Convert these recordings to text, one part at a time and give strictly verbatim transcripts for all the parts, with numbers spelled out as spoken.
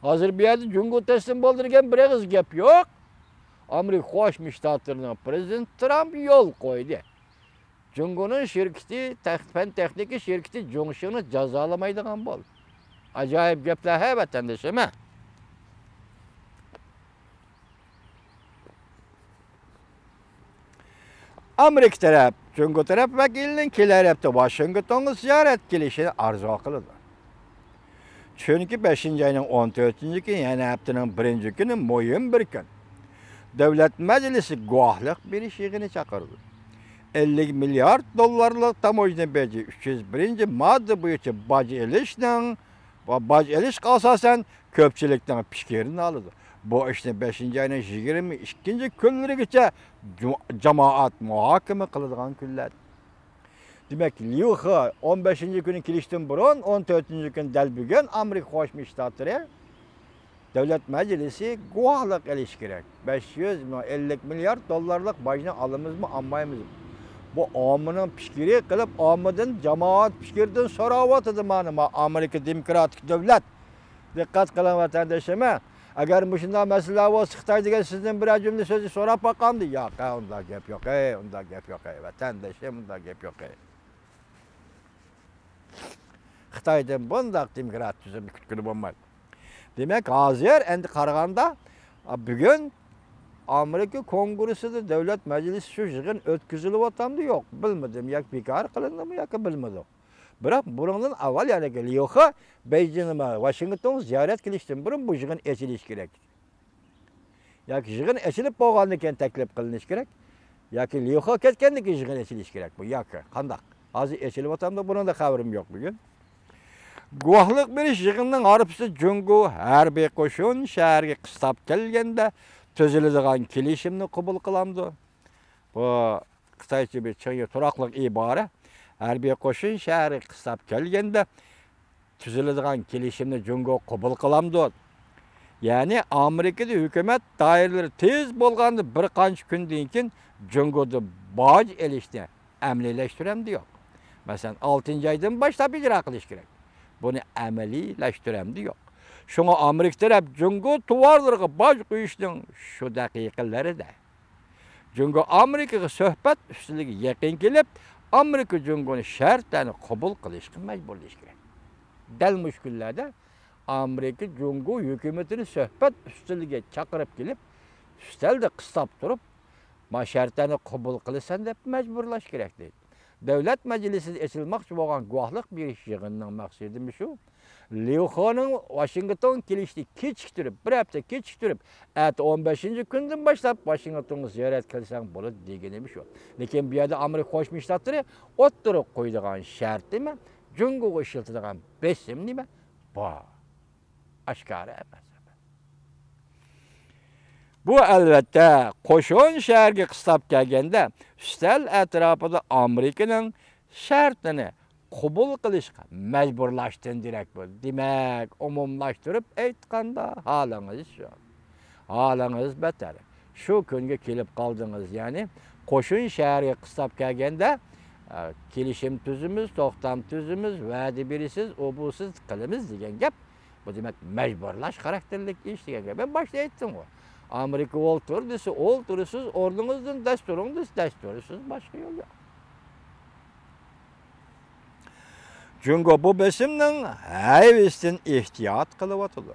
ھازىر بۇ يەردە جۇڭگو تەسلىم بولدى دېگەن بىر ئېغىز گەپ يوق. ئامېرىكا قوشما شتاتلىرىنىڭ پرېزىدېنتى ترامپ يول قويدى. جۇڭگونىڭ شىركىتى، تەخ-، پەن تېخنىكا شىركىتى جۇڭشىڭنى جازالىمايدىغان بولدى. ئاجايىپ گەپلەر ھە، ۋەتەندىشىم، ھە؟ ئامېرىكا تەرەپ جۇڭگو تەرەپ ۋەكىلىنىڭ كېلەر ھەپتە ۋاشىنگتونغا زىيارەت كېلىشىنى ئارزۇ قىلىدۇ. چۈنكى بەشىنچى ئاينىڭ ئون تۆتىنچى كۈنى، يەنى ھەپتىنىڭ بىرىنچى كۈنى مۇھىم بىر كۈن. دۆلەت مەجلىسى گۇۋاھلىق بېرىش يىغىنى چاقىرىدۇ. ئەللىك مىليارد دوللارلىق تاموژنا بېجى ئۈچ يۈز بىرىنچى ماددا بويىچە باج ئېلىشنىڭ ۋە باج ئېلىشقا ئاساسەن كۆپچىلىكنىڭ پىكرىنى ئالىدۇ. بۇ ئىشنى بەشىنچى ئاينىڭ يىگىرمە ئىككىنچى كۈنلىرىگىچە جۇ-، جامائەت مۇھاكىمە قىلىدىغان كۈنلەر. دېمەك، ليۇ خې ئون بەشىنچى كۈنى كېلىشتىن بۇرۇن، ئون تۆتىنچى كۈنى دەل بۈگۈن ئامېرىكا قوشما شتاتلىرى دۆلەت مەجلىسى گۇۋاھلىق ئېلىشى كېرەك. بەش يۈز مىڭ، ئەللىك مىليارد دوللارلىق باجنى ئالىمىزمۇ، ئالمايمىزمۇ؟ بۇ ئاممىنىڭ پىكرى قىلىپ، ئاممىدىن، جامائەت پىكرىدىن سوراۋاتىدۇ مانا، ما ئامېرىكا دېموكراتىك دۆلەت. دىققەت قىلىڭ، ۋەتەندىشىم. ئەگەر مۇشۇنداق مەسىلىلەر بولسا، خىتاي دېگەن سىزدىن بىرەر جۈملە سۆزنى سوراپ باقامدۇ؟ ياق، ئۇنداق گەپ يوق، ئەي، ئۇنداق گەپ يوق، ئەي، ۋەتەندىشىم، ئۇنداق گەپ يوق، ئەي. خىتايدىن بۇنداق دېموكرات تۈزۈمنى كۈتكىلى بولمايدۇ. دېمەك، ھازىر ئەمدى قارىغاندا، بۈگۈن ئامېرىكا كونگرېسسىدا دۆلەت مەجلىسى شۇ يىغىن ئۆتكۈزۈلۈۋاتامدۇ، يوق، بىلمىدىم. ياكى بىكار قىلىندىمۇ، ياكى بىلمىدۇق. بىراق بۇنىڭدىن ئاۋۋال، يەنى ليۇ خې بېيجىڭ، ۋاشىنگتونغا زىيارەت قىلىشتىن بۇرۇن بۇ يىغىن ئېچىلىشى كېرەك. ياكى يىغىن ئېچىلىپ بولغاندىن كېيىن تەكلىپ قىلىنىشى كېرەك. ياكى ليۇ خې كەتكەندىن كېيىن يىغىن ئېچىلىشى كېرەك. بۇ ياكى قانداق؟ ھازىر ئېچىلىۋاتامدۇ؟ بۇنىڭدا خەۋىرىم يوق بۈگۈن. گۇۋاھلىق بېرىش يىغىنىنىڭ ھارپىسى جۇڭگو ھەربىي قوشۇن شەھەرگە قىستاپ كەلگەندە تۈزۈلىدىغان كېلىشىمنى قوبۇل قىلامدۇ؟ بۇ خىتايچە بىر چىڭ تۇراقلىق ئىبارە. ھەربىي قوشۇن شەھەرگە قىستاپ كەلگەندە تۈزۈلىدىغان كېلىشىمنى جۇڭگو قوبۇل قىلامدۇ؟ يەنى ئامېرىكىدا ھۆكۈمەت دائىرىلىرى تېز بولغاندا بىر قانچە كۈندىن كېيىن جۇڭگودا باج ئېلىشنى ئەمەلىيلەشتۈرەمدۇ يوق؟ مەسىلەن، ئالتىنچى ئايدىن باشلاپ ئىجرا قىلىش كېرەك. بۇنى ئەمەلىيلەشتۈرەمدۇ يوق؟ شۇڭا ئامېرىكا تەرەپ جۇڭگو تاۋارلىرىغا باج قويۇشنىڭ شۇ دەقىقىلىرىدە جۇڭگو ئامېرىكىغا سۆھبەت ئۈستىلىگە يېقىن كېلىپ، ئامېرىكا جۇڭگونى شەرتلەرنى قوبۇل قىلىشقا مەجبۇرلىشى كېرەك. دەل مۇشۇ كۈنلەردە ئامېرىكا جۇڭگو ھۆكۈمىتىنى سۆھبەت ئۈستىلىگە چاقىرىپ كېلىپ، ئۈستەلدە قىستاپ تۇرۇپ، ما شەرتلەرنى قوبۇل قىلىسەن دەپ مەجبۇرلاش كېرەك دەيدۇ. دۆلەت مەجلىسىدە ئېچىلماقچى بولغان گۇۋاھلىق بېرىش يىغىنىنىڭ مەقسىتىمۇ شۇ. ليۇ خېنىڭ ۋاشىنگتونغا كېلىشىنى كېچىكتۈرۈپ، بىر ھەپتە كېچىكتۈرۈپ، ئەتە ئون بەشىنچى كۈندىن باشلاپ ۋاشىنگتونغا زىيارەت قىلساڭ بولىدۇ دېگىنىمۇ شۇ. لېكىن بۇ يەردە ئامېرىكا قوشما شتاتلىرى ئوتتۇرىغا قويىدىغان شەرت نېمە؟ جۇڭگوغا ئىشلىتىدىغان بېسىم نېمە؟ بار. ئاشكارا ئەمەس. بۇ، ئەلۋەتتە، قوشۇن شەھەرگە قىستاپ كەلگەندە، ئۈستەل ئەتراپىدا ئامېرىكىنىڭ شەرتىنى قوبۇل قىلىشقا مەجبۇرلاشتىن دېرەك بولىدۇ. دېمەك، ئومۇملاشتۇرۇپ ئېيتقاندا، ھالىڭىز شۇ. ھالىڭىز بەتەر. شۇ كۈنگە كېلىپ قالدىڭىز. يەنى قوشۇن شەھەرگە قىستاپ كەلگەندە، ئە، كېلىشىم تۈزىمىز، توختام تۈزىمىز، ۋەدە بېرىسىز، ئۇ بۇ سىز قىلىمىز دېگەن گەپ. بۇ دېمەك مەجبۇرلاش خاراكتېرلىك ئىش دېگەن گەپ. مەن باشتا ئېيتتىمغۇ. ئامېرىكا ئولتۇر دېسە ئولتۇرىسىز، ئورنىڭىزدىن دەس تۇرۇڭ دېسە دەس تۇرىسىز، باشقا يول يوق. جۇڭگو بۇ بېسىمنىڭ ھەيۋىسىدىن ئېھتىيات قىلىۋاتىدۇ.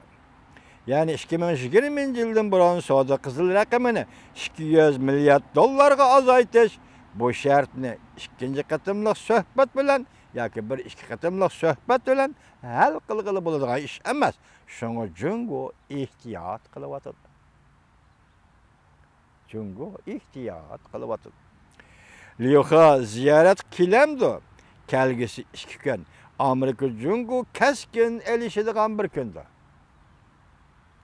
يەنى ئىككى مىڭ يىگىرمىنچى يىلدىن بۇرۇن سودا قىزىل رەقىمىنى ئىككى يۈز مىليارد دوللارغا ئازايتىش، بۇ شەرتنى ئىككىنچى قېتىملىق سۆھبەت بىلەن ياكى بىر ئىككى قېتىملىق سۆھبەت بىلەن ھەل قىلغىلى بولىدىغان ئىش ئەمەس. شۇڭا جۇڭگو ئېھتىيات قىلىۋاتىدۇ. جۇڭگو ئېھتىيات قىلىۋاتىدۇ. ليۇ خې زىيارەتكە كېلەمدۇ؟ كەلگۈسى ئىككى كۈن ئامېرىكا جۇڭگو كەسكىن ئېلىشىدىغان بىر كۈندۇر.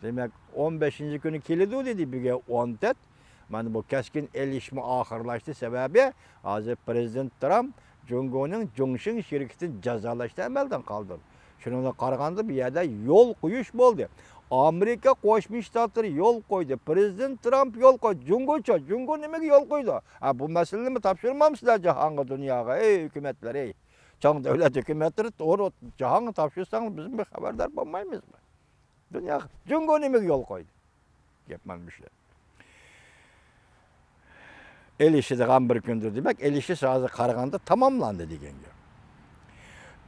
دېمەك، ئون بەشىنچى كۈنى كېلىدۇ دېدى، بۈگۈن ئون تۆت. مانا بۇ كەسكىن ئېلىشما ئاخىرلاشتى، سەۋەبى ھازىر پرېزىدېنت ترامپ جۇڭگونىڭ جۇڭشىڭ شىركىتىنى جازالاشنى ئەمەلدىن قالدۇردى. شۇنىڭغا قارىغاندا، بۇ يەردە يول قويۇش بولدى. ئامېرىكا قوشما شتاتلىرى يول قويدى، پرېزىدېنت ترامپ يول قويدى. جۇڭگوچۇ؟ جۇڭگو نېمىگە يول قويىدۇ؟ ھە، بۇ مەسىلىنىمۇ تاپشۇرمامسىلەر جاھانغا، دۇنياغا؟ ئەي ھۆكۈمەتلەر، ئەي! چوڭ دۆلەت ھۆكۈمەتلىرى توغرا جاھانغا تاپشۇرساڭلار، بىزمۇ بىر خەۋەردار بولمايمىزمۇ؟ دۇنيا، جۇڭگو نېمىگە يول قويدى؟ گەپ مانا مۇشۇ. ئېلىشىدىغان بىر كۈندۇر، دېمەك، ئېلىشىش ھازىر قارىغاندا تاماملاندى دېگەن گەپ.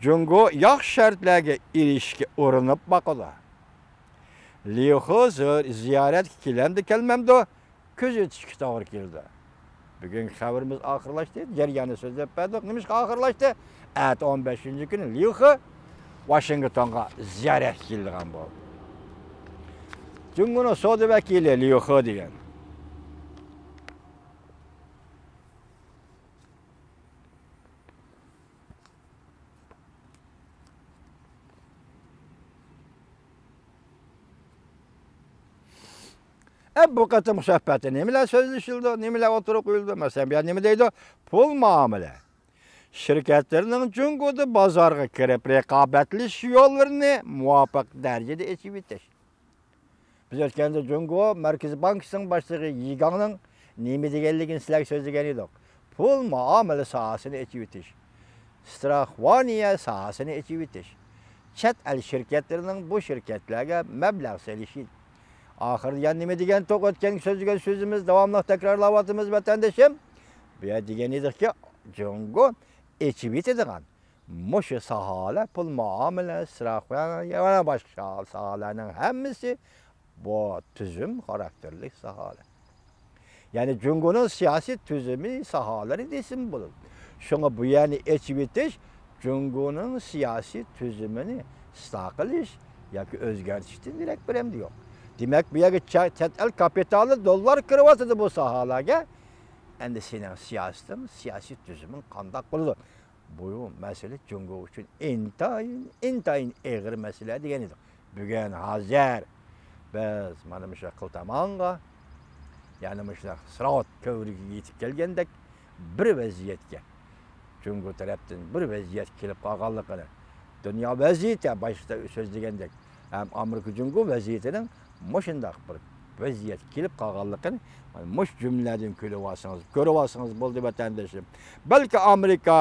جۇڭگو ياخشى شەرتلەرگە ئېرىشىشكە ئۇرۇنۇپ باقىدۇ. ليۇخې زىيارەتكە كېلەمدۇ، كەلمەمدۇ، كۆزىتىشكە توغرا كېلىدۇ. بۈگۈنكى خەۋىرىمىز ئاخىرلاشتى. جەرياننى سۆزلەپ بەردۇق. نېمىشقا ئاخىرلاشتى؟ ئەتە ئون بەشىنچى كۈنى ليۇخې ۋاشىنگتونغا زىيارەتكە كېلىدىغان بولدى. جۇڭگونىڭ سودا ۋەكىلى ليۇخې دېگەن. ئە، بۇ قېتىمقى سۆھبەتتە نېمىلەر سۆزلىشىلىدۇ، نېمىلەر ئوتتۇرىغا قويۇلىدۇ؟ مەسىلەن، بۇ يەردە نېمە دەيدۇ؟ پۇل مۇئامىلە شىركەتلىرىنىڭ جۇڭگودا بازارغا كىرىپ رىقابەتلىشىش يوللىرىنى مۇۋاپىق دەرىجىدە ئېچىۋېتىش. بىز ئۆتكەندە جۇڭگو مەركىزىي بانكىسىنىڭ باشلىقى يى گاڭنىڭ نېمە دېگەنلىكىنى سىلەرگە سۆزلىگەن ئىدۇق. پۇل مۇئامىلە ساھەسىنى ئېچىۋېتىش، ستراخوانىيە ساھەسىنى ئېچىۋېتىش، چەت ئەل شىركەتلىرىنىڭ بۇ شىركەتلەرگە مەبلەغ سېلىشى. ئاخىرىدا يەنە نېمە دېگەنتۇق؟ ئۆتكەنكى سۆزلىگەن سۆزىمىز داۋاملىق تەكرارلاۋاتىمىز، ۋەتەندىشىم. بۇ يەردە دېگەن ئىدۇقكى، جۇڭگو ئېچىۋېتىدىغان مۇشۇ ساھەلەر، پۇل مۇئامىلە، ئىسراف ۋە يەنە باشقا ساھەلەرنىڭ ھەممىسى بۇ تۈزۈم خاراكتېرلىك ساھەلەر. يەنى جۇڭگونىڭ سىياسىي تۈزۈمى ساھەلىرى دېسىمۇ بولىدۇ. شۇڭا بۇ يەرنى ئېچىۋېتىش جۇڭگونىڭ سىياسىي تۈزۈمىنى ئىسلاھ قىلىش ياكى ئۆزگەرتىشتىن دېرەك بېرەمدۇ؟ يوق. دېمەك، بۇ يەرگە چە-، چەت ئەل كاپىتالى، دوللار كىرىۋاتىدۇ بۇ ساھەلەرگە. ئەمدى سېنىڭ سىياسىتىڭ، سىياسىي تۈزۈمۈڭ قانداق بولىدۇ؟ بۇ مەسىلە جۇڭگو ئۈچۈن ئىنتايىن، ئىنتايىن ئېغىر مەسىلە دېگەن ئىدۇق. بۈگۈن ھازىر بىز مانا مۇشۇ قىلتاماڭغا، يەنى مۇشۇنداق سىراۋۇت كۆۋرۈكىگە يېتىپ كەلگەندەك بىر ۋەزىيەتكە، جۇڭگو تەرەپتىن بىر ۋەزىيەت كېلىپ قالغانلىقىنى، دۇنيا ۋەزىيىتى، باشتا سۆزلىگەندەك، ھەم ئامېرىكا جۇڭگو ۋەزىيىتىنىڭ مۇشۇنداق بىر ۋەزىيەتكە كېلىپ قالغانلىقىنى مانا مۇشۇ جۈملىلەردىن كۆرۈۋالسىڭىز، كۆرۈۋالسىڭىز بولدى، ۋەتەندىشىم. بەلكى ئامېرىكا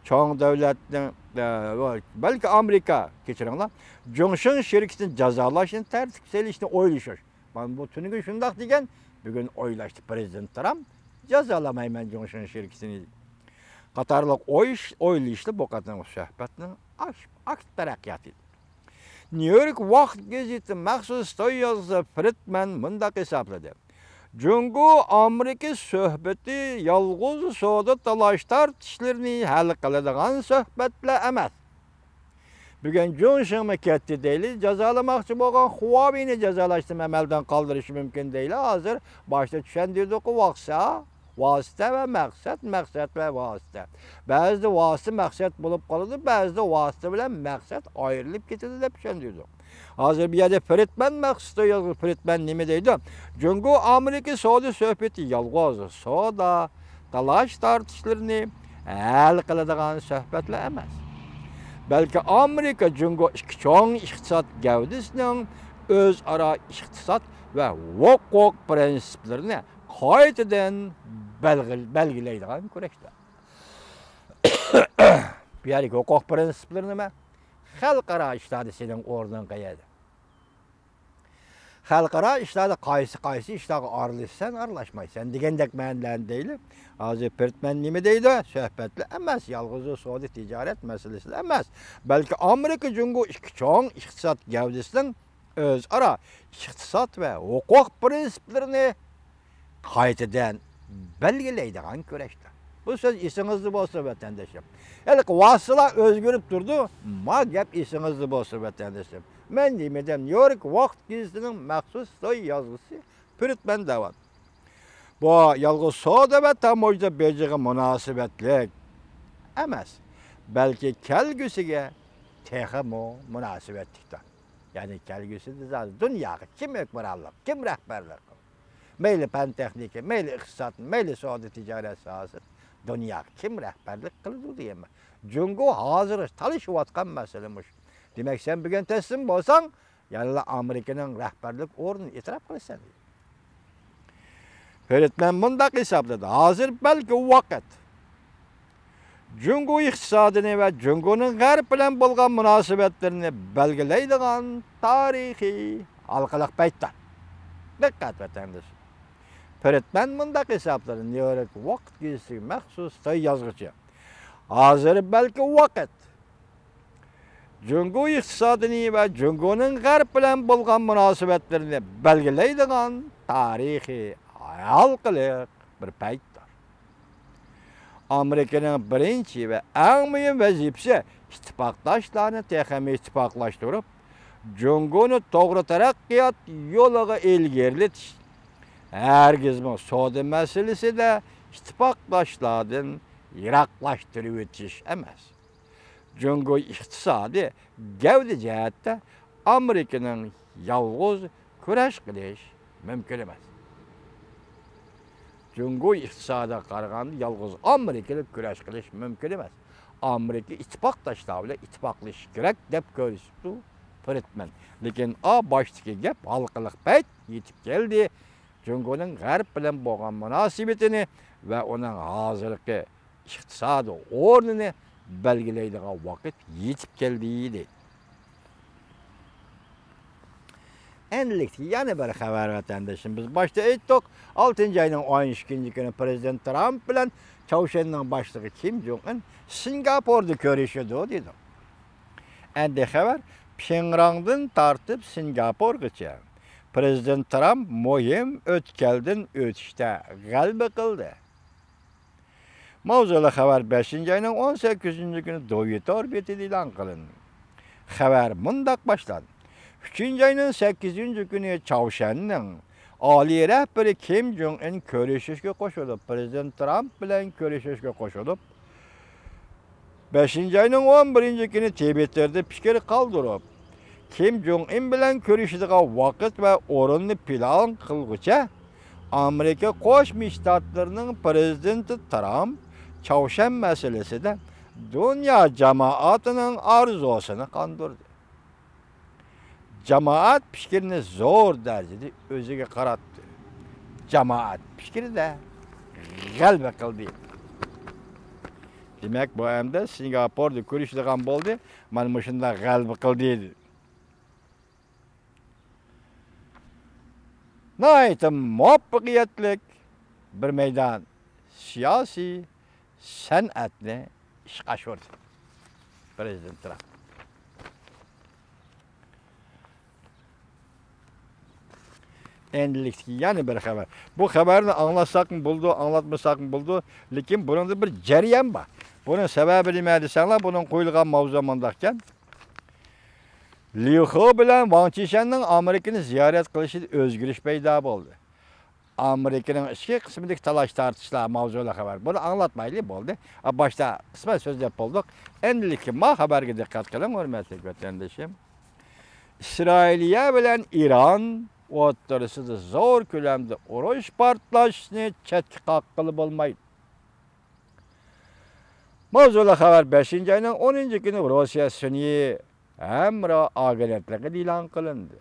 چوڭ دۆلەتنىڭ، ئە، بەلكى ئامېرىكا، كەچۈرۈڭلار، جۇڭشىڭ شىركىتىنى جازالاشنى تەرتىپكە سېلىشنى ئويلىشىش. مانا بۇ تۈنۈگۈن شۇنداق دېگەن، بۈگۈن ئويلاشتى پىرېزىدېنت ترامپ، جازالىمايمەن جۇڭشىڭ شىركىتىنى قاتارلىق ئويش-، ئويلىشىشلار بۇ قېتىمقى سۆھبەتنىڭ ئاش-، ئاكتىپ تەرەققىياتى ئىدى. نيۇ يورك ۋاقىت گېزىتى مەخسۇس توي يازغۇسى فرىدمان مۇنداق ھېسابلىدى: جۇڭگو ئامېرىكا سۆھبىتى يالغۇز سودا تالاش تارتىشلىرىنى ھەل قىلىدىغان سۆھبەتلەر ئەمەس. بۈگۈن جۇڭشىڭمۇ كەتتى دەيلى، جازالىماقچى بولغان خۇاۋېينى جازالاشتىن ئەمەلدىن قالدۇرۇشى مۇمكىن دەيلى. ھازىر باشتا چۈشەندۈردۇققۇ، ۋاقسا، ۋاسىتە ۋە مەقسەت، مەقسەت ۋە ۋاسىتە. بەزىدە ۋاسىتە مەقسەت بولۇپ قالىدۇ، بەزىدە ۋاسىتە بىلەن مەقسەت ئايرىلىپ كېتىدۇ دەپ چۈشەندۈردۇق. ھازىر بۇ يەردە فرىدمان مەخسۇس يازغان، فرىدمان نېمە دەيدۇ؟ جۇڭگو ئامېرىكا سودا سۆھبىتى يالغۇز سودا تالاش تارتىشلىرىنى ھەل قىلىدىغان سۆھبەتلەر ئەمەس. بەلكى ئامېرىكا جۇڭگو ئىككى چوڭ ئىقتىساد گەۋدىسىنىڭ ئۆزئارا ئىقتىساد ۋە ھوقۇق پىرىنسىپلىرىنى قايتىدىن بەلگىل-، بەلگىلەيدىغان كۈرەشتە. بۇ يەردىكى ھوقۇق پىرىنسىپلىرى نېمە؟ خەلقئارا ئىشلاردا سېنىڭ ئورنۇڭ قەيەردە؟ خەلقئارا ئىشلاردا قايسى، قايسى ئىشلارغا ئارىلىشىسەن، ئارىلاشمايسەن دېگەندەك مەنىلەرنى دەيلى. ھازىر فرىدمان نېمە دەيدۇ؟ سۆھبەتلەر ئەمەس، يالغۇزلا سودا تىجارەت مەسىلىسىلا ئەمەس، بەلكى ئامېرىكا جۇڭگو ئىككى چوڭ ئىقتىساد گەۋدىسىنىڭ ئۆزئارا ئىقتىساد ۋە ھوقۇق پىرىنسىپلىرىنى قايتىدىن بەلگىلەيدىغان كۈرەشتە. بۇ سۆز ئېسىڭىزدە بولسۇن، ۋەتەندىشىم. ھېلىقى ۋاسىتىلار ئۆزگىرىپ تۇرىدۇ، ما گەپ ئېسىڭىزدە بولسۇن، ۋەتەندىشىم. مەن نېمە دەيمەن، نيۇ يورك ۋاقىت گېزىتىنىڭ مەخسۇس توي يازغۇسى پىرىتمەن دەۋان. بۇ يالغۇز سودا ۋە تاموژنا بېجىغا مۇناسىۋەتلىك ئەمەس، بەلكى كەلگۈسىگە تېخىمۇ مۇناسىۋەتلىكتۇر. يەنى كەلگۈسىدە زادى دۇنياغا كىم ھۆكۈمرانلىق، كىم رەھبەرلىك قىلىدۇ؟ مەيلى پەن تېخنىكا، مەيلى ئىقتىساد، مەيلى سودا تىجارەت ساھەسىدە دۇنياغا كىم رەھبەرلىك قىلىدۇ دېگەن. جۇڭگو ھازىر تالىشىۋاتقان مەسىلە مۇشۇ. دېمەك، سەن بۈگۈن تەسلىم بولساڭ، يەنىلا ئامېرىكىنىڭ رەھبەرلىك ئورنىنى ئېتىراپ قىلىسەن. فېلدمەن مۇنداق ھېسابلىدى: ھازىر بەلكى ۋاقىت جۇڭگو ئىقتىسادىنى ۋە جۇڭگونىڭ غەرب بىلەن بولغان مۇناسىۋەتلىرىنى بەلگىلەيدىغان تارىخىي ھالقىلىق پەيتتە. دىققەت، ۋەتەندىشىم! پىرىتمەن مۇنداق ھېسابلىدى، نيۇ يورك ۋاقىت گېزىتىگە مەخسۇس خىتاي يازغۇچى. ھازىر بەلكى ۋاقىت جۇڭگو ئىقتىسادىنى ۋە جۇڭگونىڭ غەرب بىلەن بولغان مۇناسىۋەتلىرىنى بەلگىلەيدىغان تارىخىي ھالقىلىق بىر پەيتتۇر. ئامېرىكىنىڭ بىرىنچى ۋە ئەڭ مۇھىم ۋەزىپىسى ئىتتىپاقداشلارنى تېخىمۇ ئىتتىپاقلاشتۇرۇپ، جۇڭگونى توغرا تەرەققىيات يولىغا ئىلگىرىلىتىش، ھەرگىزمۇ سودا مەسىلىسىدە ئىتتىپاقداشلاردىن يىراقلاشتۇرۇۋېتىش ئەمەس. جۇڭگو ئىقتىسادىي گەۋدە جەھەتتە ئامېرىكىنىڭ يالغۇز كۈرەش قىلىش مۇمكىن ئەمەس. جۇڭگو ئىقتىسادىغا قارىغاندا يالغۇز ئامېرىكىلىق كۈرەش قىلىش مۇمكىن ئەمەس. ئامېرىكا ئىتتىپاقداشلار بىلەن ئىتتىپاقلىشىش كېرەك دەپ كۆرسىتىپتۇ پىرىتمەن. لېكىن ئا باشتىكى گەپ ھالقىلىق پەيت يېتىپ كەلدى. جۇڭگونىڭ غەرب بىلەن بولغان مۇناسىۋىتىنى ۋە ئۇنىڭ ھازىرقى ئىقتىسادىي ئورنىنى بەلگىلەيدىغان ۋاقىت يېتىپ كەلدى، دەيدۇ. ئەمدىلىكتە يەنە بىر خەۋەر، ۋەتەندىشىم. بىز باشتا ئېيتتۇق، ئالتىنچى ئاينىڭ ئون ئىككىنچى كۈنى پىرېزىدېنت ترامپ بىلەن چاۋشيەننىڭ باشلىقى كىم جۇڭ ئىن سىنگاپوردا كۆرۈشىدۇ، دېدۇق. ئەمدى خەۋەر، پيېڭياڭدىن تارتىپ سىنگاپورغىچە پىرېزىدېنت ترامپ مۇھىم ئۆتكەلدىن ئۆتۈشتە غەلىبە قىلدى. ماۋزۇلۇق خەۋەر بەشىنچى ئاينىڭ ئون سەككىزىنچى كۈنى دوۋيىتور بېتىدە ئېلان قىلىندى. خەۋەر مۇنداق باشلاندى. ئۈچىنچى ئاينىڭ سەككىزىنچى كۈنى چاۋشيەننىڭ ئالىي رەھبىرى كىم جۇڭ ئىن كۆرۈشۈشكە قوشۇلۇپ، پىرېزىدېنت ترامپ بىلەن كۆرۈشۈشكە قوشۇلۇپ، بەشىنچى ئاينىڭ ئون بىرىنچى كۈنى تىۋىتتېردا پىكىر قالدۇرۇپ، كىم جۇڭ ئىن بىلەن كۆرۈشىدىغان ۋاقىت ۋە ئورۇننى پىلان قىلغۇچە، ئامېرىكا قوشما شتاتلىرىنىڭ پىرېزىدېنتى ترامپ چاۋشيەن مەسىلىسىدە دۇنيا جامائىتىنىڭ ئارزۇسىنى قاندۇردى. جامائەت پىكرىنى زور دەرىجىدە ئۆزىگە قاراتتى. جامائەت پىكرىدە غەلىبە قىلدى. دېمەك، بۇ ئەمدى سىنگاپوردا كۆرۈشىدىغان بولدى. مانا مۇشۇنداق غەلىبە قىلدى. ناھايىتى مۇۋەپپەقىيەتلىك بىر مەيدان سىياسىي سەنئەتنى ئىشقا ئاشۇردى پىرېزىدېنت ترامپ. ئەمدىلىكتىكى يەنە بىر خەۋەر. بۇ خەۋەرنى ئاڭلاتساقمۇ بولىدۇ، ئاڭلاتمىساقمۇ بولىدۇ. لېكىن بۇنىڭدا بىر جەريان بار. بۇنىڭ سەۋەبى نېمە دېسەڭلار، بۇنىڭ قويۇلغان ماۋزۇ مۇنداقكەن. ليۇ خې بىلەن ۋاڭ چىشەننىڭ ئامېرىكىنى زىيارەت قىلىشىدا ئۆزگىرىش پەيدا بولدى. ئامېرىكىنىڭ ئىچكى قىسمىدىكى تالاش-تارتىشلار ماۋزۇلۇق خەۋەر. بۇنى ئاڭلاتمايلى، بولدى. ئا، باشتا قىسمەن سۆزلەپ بولدۇق. ئەمدىلىكى ما خەۋەرگە دىققەت قىلىڭ، ھۆرمەتلىك ۋەتەندىشىم. ئىسرائىلىيە بىلەن ئىران ئوتتۇرىسىدا زور كۆلەمدە ئۇرۇش پارتلاشنى چەتكە قاققىلى بولمايدۇ. ماۋزۇلۇق خەۋەر بەشىنچى ئاينىڭ ئونىنچى كۈنى روسىيە سۈنئىي ھەمراھ ئاگېنتلىقىدا ئېلان قىلىندى.